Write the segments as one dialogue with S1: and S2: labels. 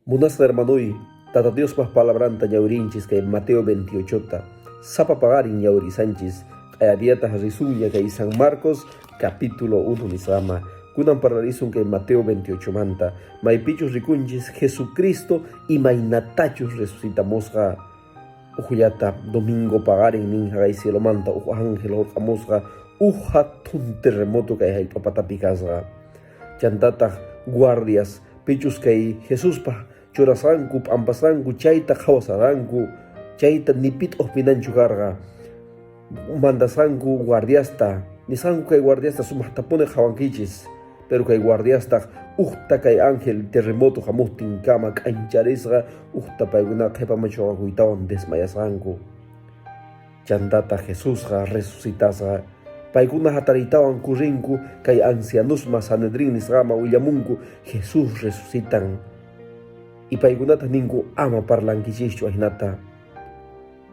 S1: Munasqa hermanoy, Tata Diospaj palabranta ñawirinchis kay Mateo 28ta, sapa paqarin ñawirisanchis, q'ayadiataq risunña kay San Marcos capítulo 1 nisqama. Kunan parlarisun kay Mateo 28manta, maypichus rikunchis Jesucristo imaynatachus resucitamusqa. Ujllata domingo paqarin nin jaqay cielomanta uj ángel hurq'amusqa uj jatun terremoto kay jallp'a patapi kasqa. Chantataq guardias pichus kay Jesuspaj churasqanku p'ampasqanku chayta qhawasarqanku, chayta ni pit'uq pinanchu karqa. Mandasqanku guardiasta, nisqanku kay guardiasta sumaqtapuni qhawankichis, pero kay guardiastaq ujta kay ángel terremoto hamuqtinkama k'ancharisqa ujta paykuna qhipaman chuqakuytawan desmayasqanku. Chantataq Jesusqa resucitasqa. Paykuna hatariytawan kurrinku kay ancianosma Sanedrín nisqama willamunku Jesús resucitan. Y paykunataq ninku ama parlankichischu ahinata.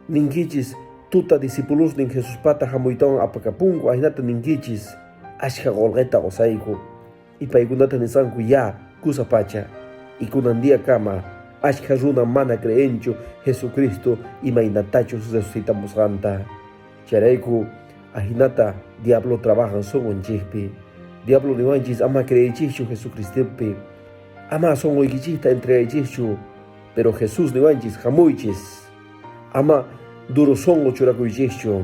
S1: Ninkichis tuta discipulosnin Jesuspata hamuytawan apakapunku ahinata ninkichis ashkha qolqeta qosayku. Y paykunata nisqanku ya kusa pacha. Y kunan día kama ashkha runa mana creenchu Jesucristo imaynatachus resucitamusqanta. Chayrayku ahinata diablo trabajan sunqunchikpi. Diablo niwanchis ama creeychischu Jesucristopi. Ama sunquykichikta entregaychischu. Pero Jesús niwanchis hamuychis. Ama duro sunqu churakuychischu.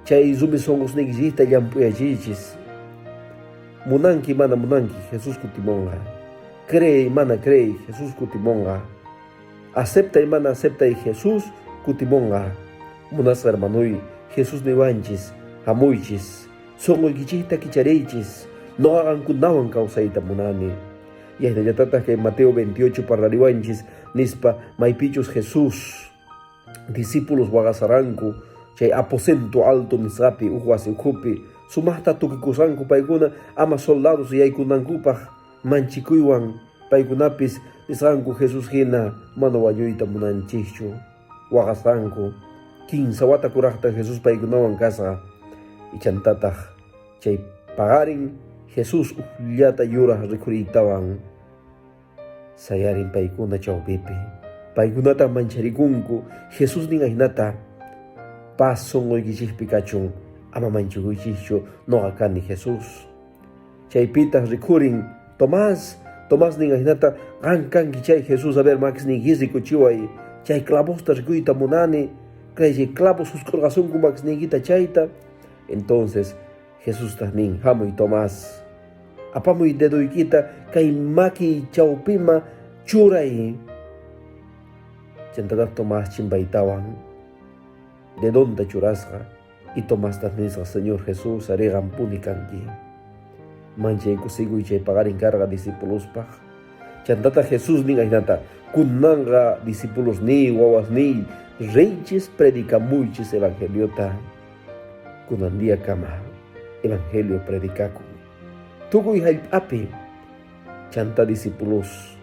S1: Chay rumi sunqusniykichikta llamp'uyachiychis. Munanki mana munanki Jesús kutimunqa. Creey mana creey Jesús kutimunqa. Aceptay mana aceptay Jesús kutimunqa. Munasqa hermanoy, Jesús niwanchis, hamuychis, sunquykichikta kichariychis, noqa qankunawan kawsayta munani. Y ahinallatataq kay Mateo 28 parlariwanchis nispa maypichus Jesús discípulos waqasaranku chay aposento alto nisqapi uj wasi ukhupi sumaqta tukikusqanku paykuna ama soldados yaykunankupaq manchikuywan paykunapis nisqanku Jesús hina mana wañuyta munanchikchu waqasqanku kinsa wata kuraqta Jesús paykunawan kasqa ichantataq chay paqarin Jesús ujllata yuraq rikhuriytawan sayarin paykuna chawpipi. Paykunata mancharikunku Jesús nin ahinata paz sunquykichikpi kachun ama manchikuychikchu noqa kani Jesús. Chaypitaq rikhurin Tomás, Tomás nin ahinata qan kanki chay Jesús a ver makisniyki rikuchiway chay clavosta rikuyta munani kay chay clavos husk'urqasunku makisniykita chayta. Entonces Jesustaq nin hamuy Tomás apamuy dedoykita kay makiy chawpima churay. Chantataq Tomás chimpaytawan dedonta churasqa y Tomastaq nisqa Señor Jesús ari qampuni kanki. Manchay kusikuy chay paqarin karqa discipulospaq. Chantataq Jesús nin ahinata kunanqa discipulosniy wawasniy riychis predikamuychis evangeliota. Kunan día kama evangelio predikakun. Tukuy hallp'api chanta discípulos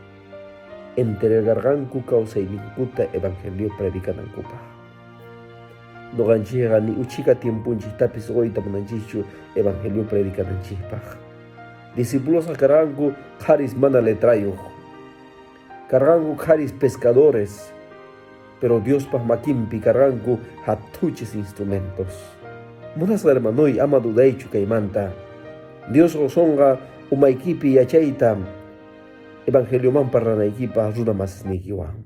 S1: entregarqanku kawsayninkuta evangelio predikanankupaq. Noqanchikqa ni uchika tiemponchiktapis quyta munanchikchu evangelio predikananchikpaq. Discipulosqa karqanku qharis mana letrayuq. Karqanku qharis pescadores, pero Diospaq makinpi karqanku hatuchis instrumentos. Munasqa hermanoy ama dudaychu kaymanta. Dios qusonqa umaykipi yachayta evangelioman parlanaykipaq runa masisniykiwan.